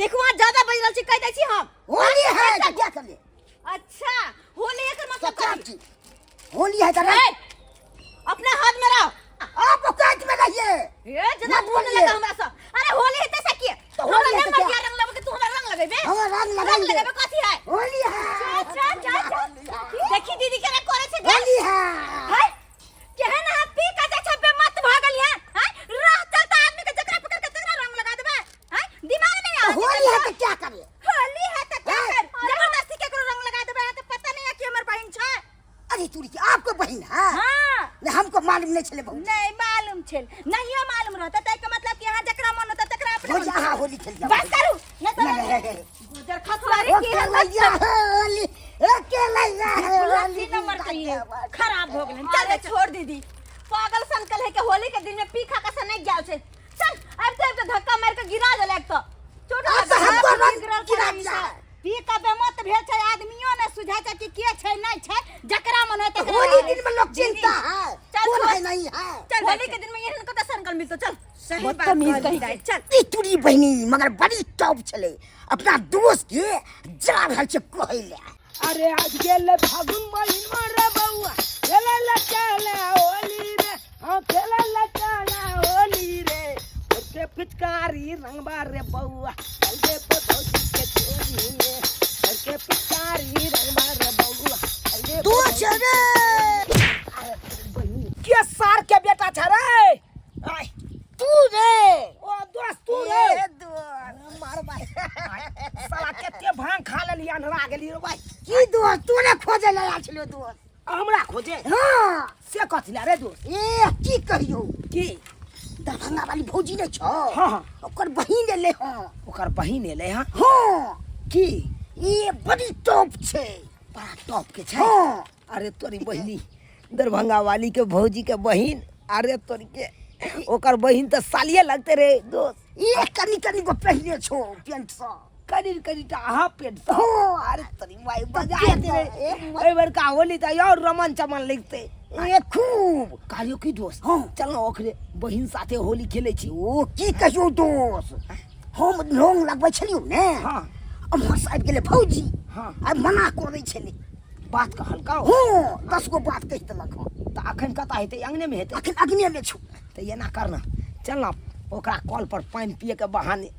देखू अहाँ ज्यादा बजि रहल छी कहि दै छी हम होली है तो क्या कर ले अच्छा होली एकर तो मतलब क्या कथी की होली है तो ए, अपना हाथ में रहो आप औकात में रहिए ए ज्यादा मत बोलने बोलिए। लगा हमरा से अरे होली है तैसे किए तो हमरा होली है नहीं तो क्या? मर्जी रंग लगबे तू हमरा रंग लगेबे हमरा रंग रंग लगाइए। लगेबे कथी है होली है अच्छा अच्छा अच्छा देखी दीदी केना करे छै गल होली है है केहन अहाँ पी के जे छै बेमत भऽ गेलियै हैं राह चलता आदमी के जकरा पकड़ के तकरा रंग लगा देबै हैं दिमाग नहीं तो आवे होली है तो क्या करे होली है त क्या हैं? कर जबरदस्ती केकरो रंग लगा देबै अहाँ के पता नहीं है कि हमर बहिन छै अरे तुरी के आपको बहिन है हां नहीं हमको मालूम नहीं छले बहुत नहीं मालूम छल नहियो मालूम रहता त के मतलब कि अहाँ जकरा मन होता तकरा अपने भौजी अहाँ होली खेल जाओ बस करू नहीं तो नहीं, नहीं, नहीं। गुजर खसवारी ओ की के लैया होली ओ के लैया होली नंबर कहिए खराब हो गेलन चल छोड़ दीदी पागल सनकल है के होली के दिन में पी खा के से नहीं जाओ छे चल अब तो एक धक्का मार के गिरा देले एक तो चोट अब तो हमको रंग गिरा दिया। पी के बेमत भेल छै आदमियो ने सुझा छै कि के छै नहीं छै जकरा मन है तकरा होली दिन में लोग दीदी, चिंता है चल कौन छोड़। है नहीं है चल होली के दिन में एहन कत सनकल मिलतो चल सही बात बदतमीज कहली कहीं दाई, चल ई तुरी बहिनी मगर बड़ी टॉप छले अपना दोस्त के जा रहल छै कहै ले अरे आज गेल फागुन महीना रे बउआ खेले ला चला होली रे हाँ खेले ला चला होली रे ओके पिचकारी रंगबा रे बउआ चल दे भौजी के चोरी में ओके पिचकारी रंगबा रे बउआ चल दे दोस्त रे के सार के बेटा छ रे आय तू रे ओ दोस्त तू रे ए दोस्त मार भाई साला कते भांग खा लेली अन्हरा गेली रे भाई की दोस्त तू ने खोजे ले आयल छलो दोस्त हमरा खोजे हाँ से कथी ला रे दोस्त ए की कहियो की दरभंगा वाली भौजी ने छो हाँ, हाँ। ओकर बहिन एलै हँ ओकर बहिन एलै हँ हाँ की ए बड़ी टॉप छै बड़ा टॉप के छै हाँ अरे तोरी बहिनी दरभंगा वाली के भौजी के बहिन अरे तोरी के ओकर बहिन तऽ सालिये लगते रे दोस्त ए कनी कनी गो पहिने छो पेंट सब कनी कनी टा अहाँ पेट सँ हाँ अरे तोरी माय मजा आते रे ए, एहि बेर का होली तऽ और रमन चमन लगते ए खूब कहलियो की दोस्त हाँ। चल ना ओकरे बहिन साथे होली खेले छी ओ की कहियो दोस्त हम लौंग लगबै छलियौ ने हाँ। अम्हर से आबि गेलै भौजी हाँ। आ मना करै छलै बात कहलकौ हँ 10 गो बात कहि देलक हँ तऽ अखन कतऽ हेतै अंगने मे हेतै अखन अग्निएमे छौ तऽ एना कर ना चल ना ओकरा कल पर पानि पिए के बहाने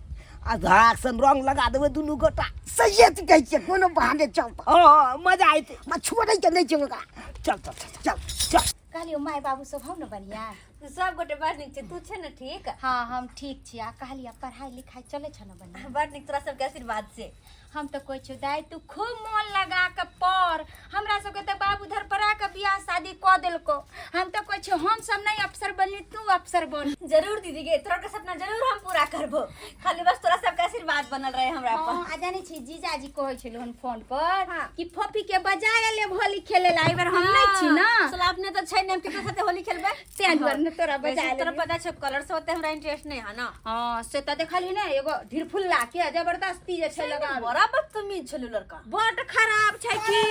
आ धाक सन रंग लगा देबै दुनू गोटा सहिए तऽ कहै छियै कोनो बहाने चल तऽ हँ मजा अयतै म छोड़ै के नहि छै ओकरा चल चल चल चल चल कहलियौ माय बाबू सब हौ ने बढ़िआँ सब गोटे बड़ नीक छै तू छै ने ठीक हाँ हम ठीक छी आ कहलियै पढ़ाई लिखाई चलै छ ने बढ़िआँ बड़ नीक तोरा सबके आशीर्वाद से हम तऽ कहै छियौ दाइ तू खूब मोन लगा कऽ पढ़ हमरा सबके तऽ बाबू धरपरा कऽ बियाह शादी कऽ देलकौ हम तऽ कहै छियौ हम सब नहि अफसर बनली तू अफसर बन जरूर दीदी गे तोरा के सपना जरूर हम पूरा करबो खाली बस तोरा सबके आशीर्वाद बनल रहे हमरा पर हाँ, आ जानै छी जीजाजी कहै छलहुँ फोन पर हाँ। कि फफी के बजा लेब होली खेले ला एहि बेर हम नहि छी ना साला अपने तो छै ने हम केकरो साथे होली खेलबै तें दुआरे ने तोरा बजा वैसे तोरा लेलियौ। पता छौ कलर से ओते हमरा इंटरेस्ट नहीं है ना हाँ से तऽ देखलही ने एगो ढिरफुल्ला के जबरदस्ती जे छै लगा बड़ा बदतमीज छलू लड़का बड खराब छै की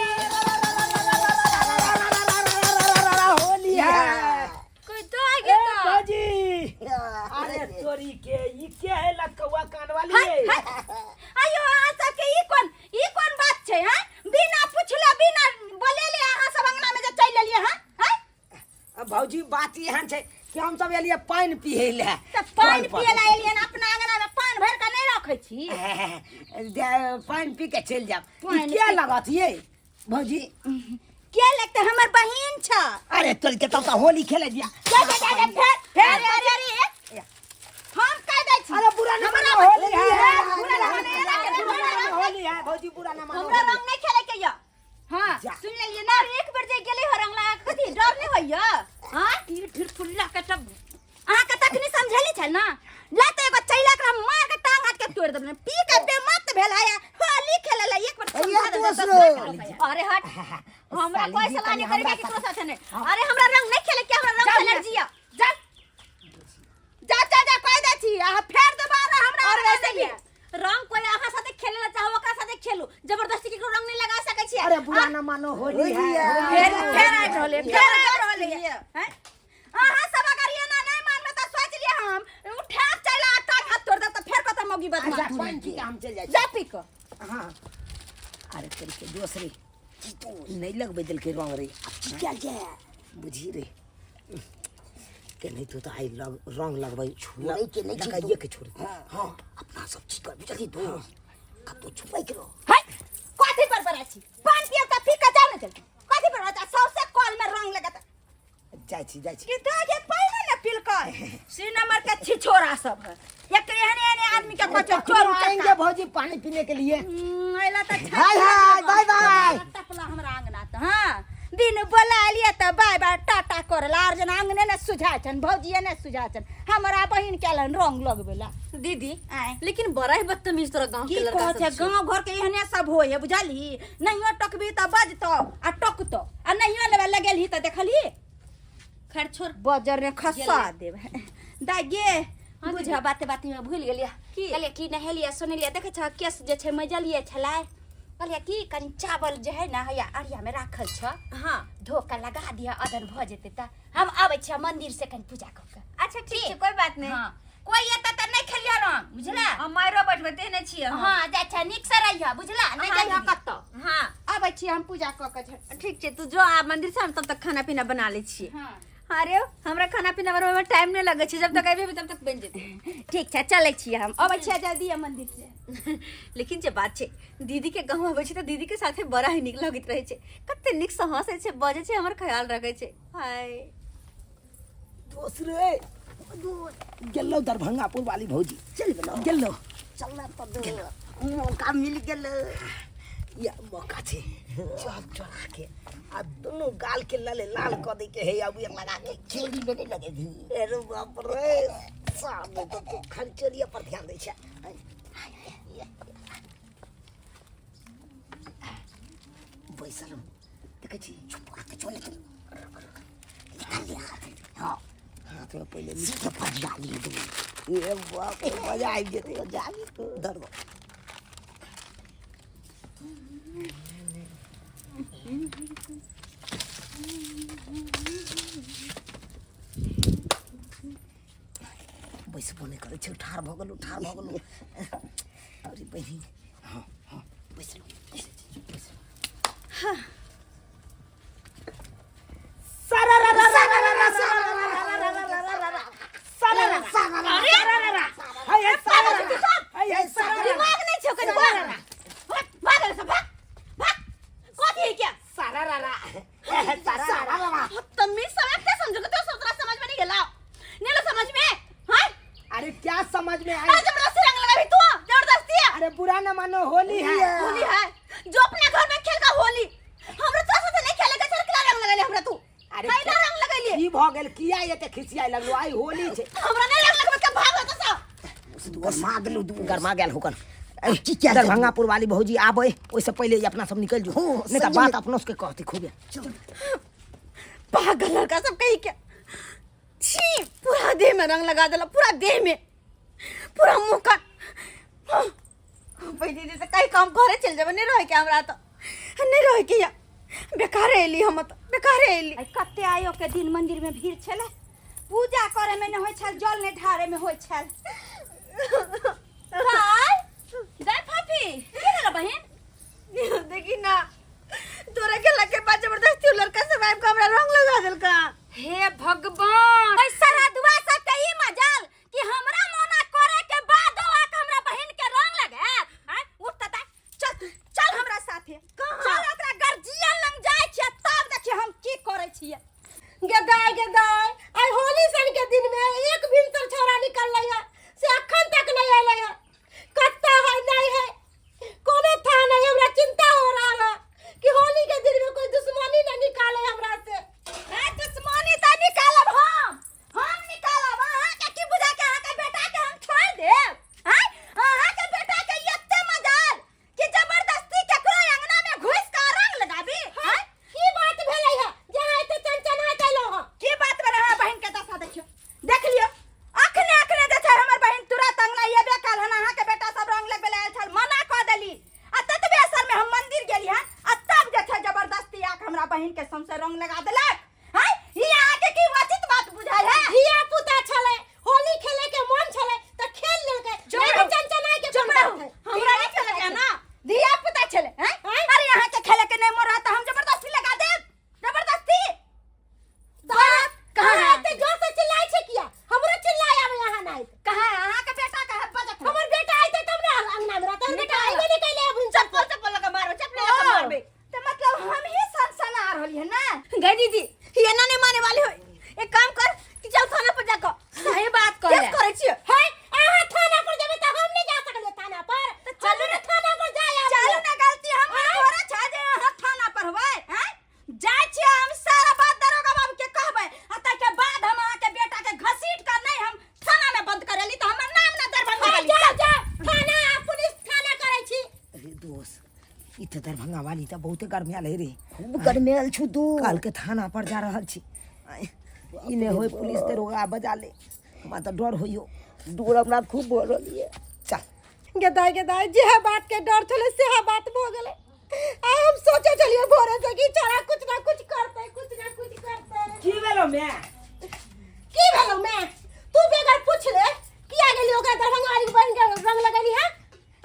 होली है कोई तो आ ए गेल तऽ। भौजी अरे तोरी के ई के है लटकौआ कान वाली हाय, हाय। आयो अहाँ सबके ई कोन बात छै हैं बिना पुछले बिना बोलेले अहाँ सब अंगना में जे चलि एलियै हैं हैं अब भौजी बात एहन छै कि हम सब एलियै पानि पियै लए तऽ पानि पियै लए एलियै अपना अंगना में पानि भरि कऽ नहि रखै छी पानि पी के चलि जायब ई पानि के पी- लगत ये भौजी के लगतै हमर बहिन छ अरे तोरी के तब तऽ होली खेले दिया जा जा जा जा फेर फेर अरे अरे हम कह दै छी अरे बुरा ना हमरा मानो होली है ए, बुरा ना मानो, बुरा ना मानो, होली है भौजी बुरा ना मानो हमरा रंग नहीं खेले के या हां जा। सुन लेलियै ना एक बेर जे गेलै हो रंग लगा के कथी डर नहीं होइया हां ई ढिरफुल्ला के तब अहाँ के तखनी समझेली छल ना ला तो एगो चैला के हम मार के टांग हाथ के तोड़ देबे पी के बेमत भेल है होली खेले ला एक बार अइया समझा देबे दोस्त दस रो। लाख रुपया। अरे हट हमरा साली कोई जी सलाह कनी नहीं करे हमरा के केकरो साथे नहीं अरे हमरा रंग नहीं खेले के हमरा रंग जा से एलर्जी है जा जा जा जा कह दै छी अहाँ फेर दोबारा हमरा और अंगना वैसे भी में रंग कोई अहाँ साथे खेले ला चाहो ओकरा साथे खेलू जबरदस्ती केकरो रंग नहीं लगा सकै छी अरे बुरा ना मानो होली है होली है। फेर फेर आबि रहलै फेर आबि रहलै हैं अहाँ सब अगर एना नहि मानबै तऽ सोचि लिअ हम उठा चला टांग हाथ तोड़ देब तऽ फेर कहत हम मौगी अच्छा बदमाश। पानि पी के हम चलि जाइ जा छी। पी कऽ। हाँ, अरे तोरी के दोस रे, नहीं लगबै देलकै रंग रे। आब की कयल जाय? बुझी रे के नहीं तो आई लग रंग लगबै छोड़ै के नहि छै। लगाइए के छोड़। हाँ, अपना सब चीज कर, बुझलियै दोस्त? कतौ छुपै के रह। है, कथी पर बड़ा छी? पान पियब तऽ पी कऽ जाउ ने जल्दी। कथी पर बड़ा? सौंसे कल में रंग लगत। जाइ छी, जाइ छी। कि तो जे पहिले ने पिलकै सी नंबर के छिछोरा सब है। एक एहने एहने आदमी के कहै छै चोर उचक्का। आएंगे भौजी पानी पीने के लिए। अइला तऽ हाय हाय, बाय बाय। टपला हमरा अंगना तऽ हाँ दिन बोला लिया तऽ बाय बाय टाटा करला आर जना अंगने ने सुझाय छन, भौजिए ने सुझाय छन, हमरा बहिन के लन रंग लगबेला। दीदी, आँय। लेकिन बड़ा ही बदतमीज तोरा गांव की के लड़का कहै सब छै छौ। गाँव घर के एहने सब होय है, बुझलही? नहियो टकबी तऽ बजतौ आ टकतौ आ नहियो लेबे लगेलही तऽ देखलही। खैर छोड़, बजर ने खसा देब दाइ गे। बुझ बाते बाते में भूल गेलियै। की? कहलियै कि नहेलियै सुनेलियै, देखै छह केस जे छै मजलियै छलै, कहलियै कि कनि चावल जे है ने हैया अरिया में राखल छ। हाँ। धो के लगा दिह, अदन भऽ जेतै तऽ हम आबै छियै मंदिर से कनि पूजा कऽ के। अच्छा ठीक छै, कोई बात नहीं। हाँ, कोई एतऽ तऽ नहि खेलियै रंग, बुझला? हम मायरो बैठबते नहि छियै हम। हाँ, जाइ छै नीक से रहिह, बुझला? नहि हाँ, जइह दीदी। कतौ। हाँ। आबै छियै हम पूजा कऽ के झट। ठीक छै, तू जो आ मंदिर से, हम तब तक खाना पीना बना लै छियै। हाँ। अरे हमरा खाना पीना बनबै में टाइम नहीं लगै छै, जब तक अयबै तब तक बनि जेतै। ठीक छै, चलै छियै हम, अबै छियै जल्दी मंदिर से। लेकिन जे बात छै, दीदी के गाँव अबै छै तऽ दीदी के साथे बड़ा ही नीक लगैत रहै छै। कते नीक से हंसै छै, बजै छै, हमर ख्याल रखै छै। हाय दोस्त रे, गेलो दरभंगापुर वाली भौजी। चल गेलो। गेलो। चल तऽ मौका मिल गेल। या मौका छै, चल चोरा के आ दुनू गाल के लले लाल कऽ दै के हे अबीर लगा के। चोरी में नहीं लगेबी? अरे बाप रे, सामने तो तू खाली चोरिया पर ध्यान दै छै। बैसल हम देखै छी। छुपा के चले तू, निकाल लिया हाथ। हाँ, हाथ में पहिले सीधे फजिया लिए तू। ए बाप रे, मजा आबि जेतै। मजा आबि जेतै। दर्द बैसबो नहि करै छै, ठाढ़ भऽ गेलहुँ, ठाढ़ भऽ गेलहुँ। अरे बहिन, हाँ हाँ, बैसलहुँ, बैसलहुँ। दिमाग नहीं छौ कनि? भाग भाग एतऽ से, भाग भाग। कथी है क्या? बदतमीज सब एते समझो के तो सब तोरा समझ में नहीं गेला, नहीं लो समझ में? हां। अरे क्या समझ में आई? अरे जबरदस्ती रंग लगाबी तू, जबरदस्ती है। अरे बुरा न मानो, होली है। होली है जो अपने घर में खेल का होली, हमरा तोरा साथे नहीं खेले के। चल केला रंग लगैले हमरा तू? अरे कैला रंग लगैले? की भऽ गेल? किया एते खिसियाए लगलो? आई होली छै। हमरा नहीं रंग लगबे के, भाग एतऽ से। गरमा गेलहुँ दू। गरमा गेल होकन। की कयल जाय? दरभंगापुर वाली भौजी आबै ओहिसँ पहिले ई अपना सब निकलि जो, हो, नहीं तऽ सही बात में। अपनो सबके कहती खूबे। पागल लड़का सब कही के। छी, पूरा देह में रंग लगा देला, पूरा देह में, पूरा मुंह का। भाई दीदी से कहीं काम घरे चल जाबे, नहीं रहे के हमरा तो, नहीं रहे के। या बेकार एली हम तो, बेकार एली। आइ कते आयो के दिन मंदिर में भीड़ छलै, पूजा करे में नहि होइ छल, जल नहि ढारे में होइ छल। दाय दाय, फाफी की भेलो बहिन? देखी ना, तोरा के लगे बाद जबरदस्ती उ लड़का सब आबि के हमरा रंग लगा देलका। हे भगवान, ऐ सरादुआ सब के ई मजाल कि हमरा मना करे के बादो आके हमरा बहिन के रंग लगायत? आँय, उठ त दाय, चल तू, चल हमरा साथे। चल, ओकरा गर्जियन लंग जाइ छियै तब देखिए हम की करै छियै। गे दाय, गे दाय, आइ होली सन के दिन में एक भिनसर छौड़ा निकललै है से अखन तक नहीं अयलै है। कत्ता है नहीं है कोनो था नहीं। हमरा चिंता हो रहा है कि होली के दिन में कोई दुश्मनी नहीं निकाले हमरा से। ए, दुश्मनी त निकाल तऽ दरभंगा वाली तऽ बहुते गर्मियाल है रे। खूब गर्मियाल छु तू। काल के थाना पर जा रहल छी। आय, ई नहि होय पुलिस दरोगा बजा ले, हमरा तऽ डर होइयो। डर हमरा खूब भऽ रहल ये। चल गेदाय गेदाय, जेहा बात के डर छलै सेहा बात भऽ गेलै। आ हम सोचे छलियै भोरे से कि छोरा कुछ ना कुछ करतै, कुछ ना कुछ करतै। की भेलो मैं? की भेलो मैं? तू बेगर पूछले किया गेली ओकरा दरभंगा वाली बहन के रंग लगेली है?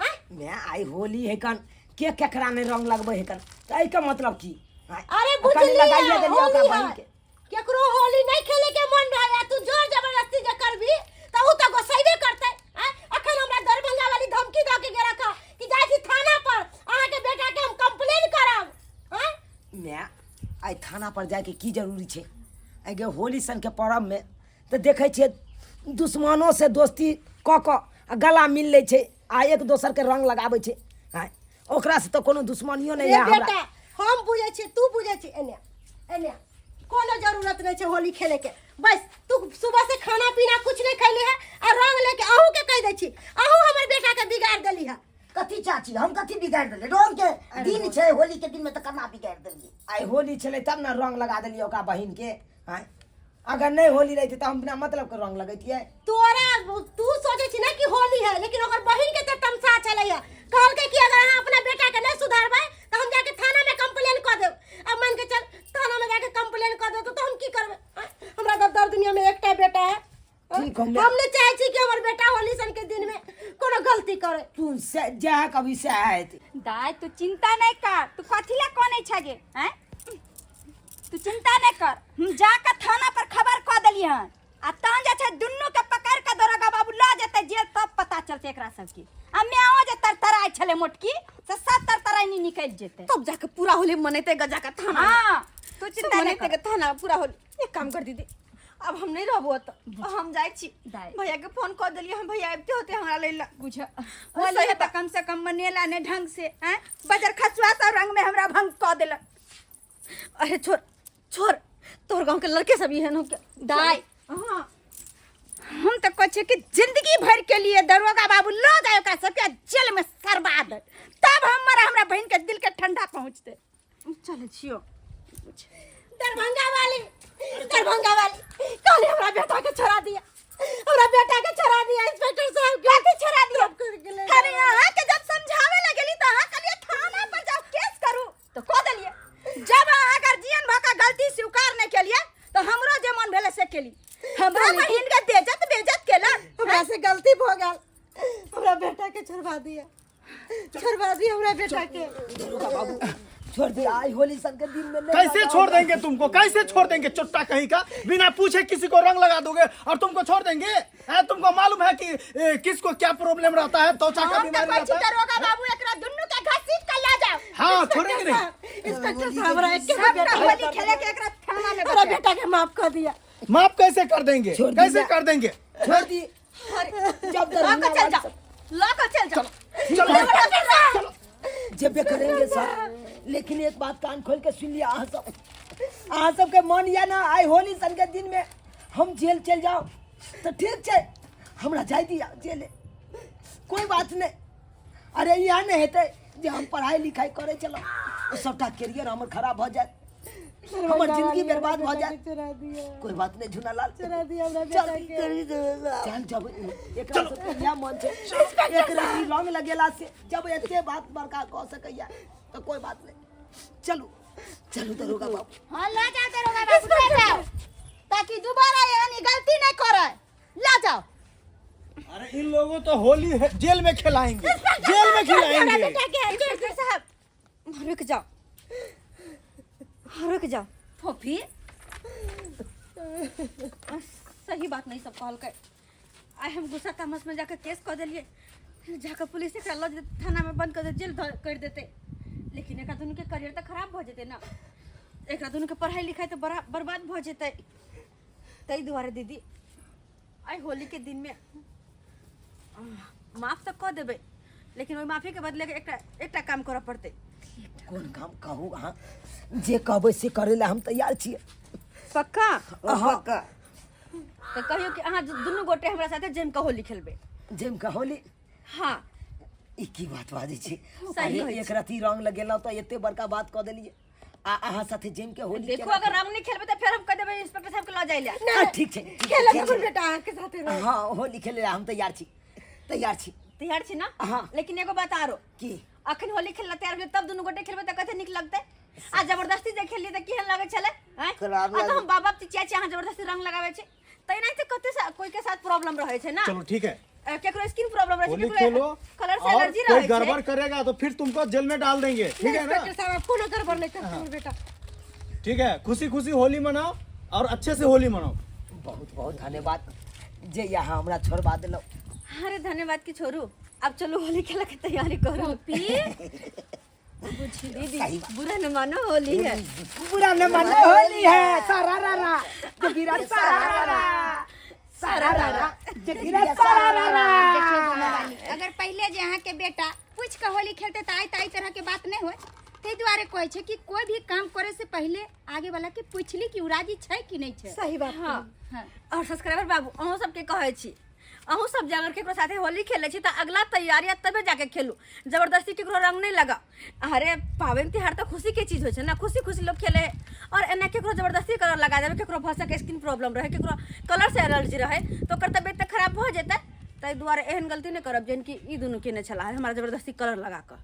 आँय? मैं आई होली है कन के केकरा नहीं रंग लगबै है कन, तऽ एहिके मतलब की? आँय? अरे कनि बुझलियै, लगाइए देलियै ओकरा होली बहिन है। के। केकरो होली नहीं खेले के मन रहे, तू जोर जबरदस्ती जे करबी त उ त गोसैबे करतै। आँय? अखन हमरा दरभंगा वाली धमकी दऽ के गेलक हँ कि जाइ छी थाना पर, अहाँ के बेटा के हम कंप्लेन करब। आँय? मैं आइ थाना पर जायके की जरूरी छै? आइ गे होली सन के पर्व में तऽ देखै छियै दुश्मनो से दोस्ती कऽ कऽ आ गला मिल लै छै आ एक दोसर के रंग लगाबै छै। आँय, ओकरा से तऽ कोनो दुश्मनियो नहि रे है हमरा। बेटा, हम बुझै छी तू बुझै छी, एने एने कोनो जरूरत नहीं छै होली खेले के। बस तू सुबह से खाना पीना कुछ नहीं खैली है आ रंग लेके अहूँ के कह दै छी, अहूँ हमर बेटा के बिगाड़ देली है। कथी चाची, हम कथी बिगाड़ देलियै? रंग के दिन छै, होली के दिन में तऽ केना बिगाड़ देलियै? आइ होली छलै तब ने रंग लगा देलियै ओकरा बहिन के। आँय, अगर नहीं होली रहती तऽ हम बिना मतलब के रंग लगैतियै। तोरा तू सोचे छी ना कि होली है, लेकिन ओकर बहिन के तऽ तमसा छलै है। कहलकै कि अगर अहाँ अपना बेटा के नहीं सुधारबै तऽ हम जाके थाना में कंप्लेन कऽ देब। अब मान के चल थाना में जाके कंप्लेन कऽ देब तो हम की करबै? आँय, हमरा तऽ दर दुनिया में एकटा बेटा है। ठीक, हम हम नहीं चाहे छी कि हमर बेटा होली सन के दिन में कोनो गलती करे। तू से जा कभी से आयत। दाय तू चिंता नहीं कर, तू कथी ला कोने छगे? हैं, तू चिंता नहीं कर, हम जाके थाना पर खबर कऽ देलियै हन आ तहन जे छै दुनू के पकड़ के दरोगा बाबू लऽ जेतै जेल, तब पता चलतै एकरा सबके। आ माओ जे तरतराइ छलै मोटकी से सब तरतराइनी निकलि जेतै। तब जाके पूरा होली मनेतै ग जाके थाना में। हाँ, तू चिंता नहीं मनेतै कर। ग थाना में पूरा होली। एक काम कर दीदी, अब हम नहीं रहबो ओतऽ, हम जाइ छी। दाइ। भैया के फोन कऽ देलियै हम, भैया आबिते होते हमरा लै लए। बुझ होली तऽ कम से कम मनेला नहि ढंग से। हैं, बजर खसुआ सब रंग में हमरा भंग कऽ देलक। अरे छोड़ छोड़, तोहर गांव के लड़के सब एहन हो के। दाइ। हाँ। हम तऽ कहै छियै कि जिंदगी भर के लिए दरोगा बाबू लऽ जाय ओकरा सबके जेल में सरबा दे, तब हमर हमरा बहिन के दिल के ठंडा पहुँचतै। चलै छियो। दरभंगा वाली, दरभंगा वाली कहले हमरा बेटा के छोड़ा दिया, हमरा बेटा के छोड़ा दिया इंस्पेक्टर साहब के। कथी छोड़ा दिया? तब कर गेलै। अरे अहाँ के जब समझावे लगली तऽ अहाँ कहलियै थाना पर जाओ केस करू, तऽ कऽ देलियै। जब अहाँ गार्जियन भऽ कऽ गलती स्वीकार नहि केलियै तऽ हमरो जे मन भेलै से केली। हमरा बहिन के बेजत बेजत केलक। हमरा से गलती भऽ गेल, हमरा बेटा के छोड़वा दिया, छोड़वा दिया हमरा बेटा के। दरोगा बाबू छोड़ दे, आई होली सन के दिन में नहीं कैसे लगाओ। छोड़ देंगे तुमको, कैसे छोड़ देंगे? चुट्टा कहीं का बिना पूछे किसी को रंग लगा दोगे और तुमको छोड़ देंगे? है तुमको मालूम है कि किसको क्या प्रॉब्लम रहता है, त्वचा का हम तऽ बीमारी कहै छी रहता है। दरोगा बाबू एकरा दुनू के घसीट के लऽ जाओ। हाँ, छोड़ेंगे नहीं। इंस्पेक्टर साहब हमरा एक सबका बेटा होली खेले के एकरा थाना में हमरा बचा। बेटा के माफ कर दिया। माफ कैसे कर देंगे? छोड़ कैसे दिया। कर देंगे? छोड़ दी। जब लऽ दरभंगा कऽ चल वाली जाओ, सब लऽ कऽ चल जाओ। चलो। जब भी करेंगे सर, लेकिन एक बात कान खोल के सुन लिया अहाँ सब, अहाँ सबके मन या ना आई होली सन के दिन में हम जेल चल जाओ तो ठीक छै, हमरा जाय दिया जेल, कोई बात नहीं। अरे यहाँ नहीं हेतै जे हम पढ़ाई लिखाई करे चलो सबटा कैरियर हमर खराब भऽ जायत, हमर जिंदगी बर्बाद भऽ जायत। कोई बात नहीं झुनालाल, चल चल, जब एकरा सबके इएह मन छै, एकरा ई रंग लगेला से जब एते बात बड़का कऽ सकैया तऽ कोई बात नहीं। चलू चलू दरोगा बाबू। हाँ लऽ जाओ दरोगा बाबू, लऽ जाओ ताकि दोबारा एहन गलती नहीं करे, लऽ जाओ। अरे इन लोगों तो होली है, जेल में खिलाएंगे, जेल में खिलाएंगे। इंस्पेक्टर साहब रुक जाओ, रुक जाओ। फोफी सही बात नहीं सब कहलकै। आइ हम गुस्सा तामस में जाके केस कऽ देलियै, जाके पुलिस एकरा लऽ जेतै थाना में बंद कऽ देतै, जेल करि देतै। लेकिन एकरा दुनू के करियर तऽ खराब भऽ जेतै ने, एकरा दुनू के पढ़ाई लिखाई तऽ बड़ा बर्बाद भऽ जेतै। ताहि दुआरे दीदी आइ होली के दिन में माफ तऽ कऽ देबै, लेकिन ओहि माफी के बदले एकटा एकटा काम करऽ पड़तै। कोन काम कहू अहाँ, जे कहबै से करै लए हम तैयार छियै। पक्का? अहाँ तऽ कहियौ कि अहाँ दुनू गोटे हमरा साथे जमि कऽ होली खेलबै। जमि कऽ होली? हाँ। ई की बात बाजै छी? सही अरे कहै एक रति रंग लगेलहुँ तऽ एते बड़का बात कऽ देलियै आ अहाँ साथे जमि के होली देखो अगर रंग नहीं खेलबे तो फिर हम कह देबै इंस्पेक्टर साहब के लऽ जाय ले। आ, ठीक छै, ठीक छै, खेलत ठीक अपन छै। बेटा अहाँके साथे रह। हाँ, होली खेले ला हम तैयार छी, तैयार छी। तैयार छी ना? हाँ। लेकिन एगो बात आरो। की? अखन होली खेलला तैयार भेलै तब दुनू गोटे खेलबै तऽ कते नीक लगतै। आ जबरदस्ती जे खेललियै तऽ केहन लगै छलै? आँय? खराब आ तऽ लागै। हम बाप बाप चिचिया छी अहाँ जबरदस्ती रंग लगाबै छी। तैनाहिते कते कोई के साथ प्रॉब्लम रहै छै ना। चलो ठीक है। केकरो स्किन प्रॉब्लम रहै छै, होली केकरो खेलो कलर से और एलर्जी कोई रहै छै। गड़बड़ करेगा तो फिर तुमको जेल में डाल देंगे, ठीक है ना? इंस्पेक्टर साहब, आप कोनो गड़बड़ नहीं करते हमर बेटा। ठीक है, खुशी खुशी होली मनाओ और अच्छे से होली मनाओ। बहुत बहुत धन्यवाद जे यहाँ हमरा छोड़बा देलहुँ। अरे धन्यवाद की छोड़ू, अब चलो होली खेले के तैयारी करो। दीदी सही बात। बुरा न मानो, होली है। बुरा न मानो होली है। सारा रा रा जगीरा, सारा रा रा, सारा रा रा जगीरा, सारा रा रा। देखियो दोनों वाली, अगर पहले जे अहाँ के बेटा पूछ के होली खेलते तऽ आइ तऽ एहि तरह के बात नहीं होय। ताहि दुआरे कहै छै कि कोई भी काम करे से पहले आगे वाला के पूछली कि उ राजी छै कि नहीं छै। सही बात। हाँ। हाँ। और सब्सक्राइबर बाबू, अहूँ सबके कहै छी, अहूँ सब जे अगर केकरो साथे होली खेलै छी तऽ अगला तैयारी आ तबे जाके खेलू, जबरदस्ती केकरो रंग नहीं लगाओ। अरे पाबनि तिहार तऽ खुशी के चीज होइ छै ना, खुशी खुशी लोग खेले है। और एना केकरो जबरदस्ती कलर लगा देबै, केकरो भऽ सकै स्किन प्रॉब्लम रहै, केकरो कलर से एलर्जी रहै, तऽ ओकर तबियत तऽ खराब भऽ जेतै। ताहि दुआरे एहन गलती नहि करब जेहन कि ई दुनू केने छलाह हमरा जबरदस्ती कलर लगा कऽ।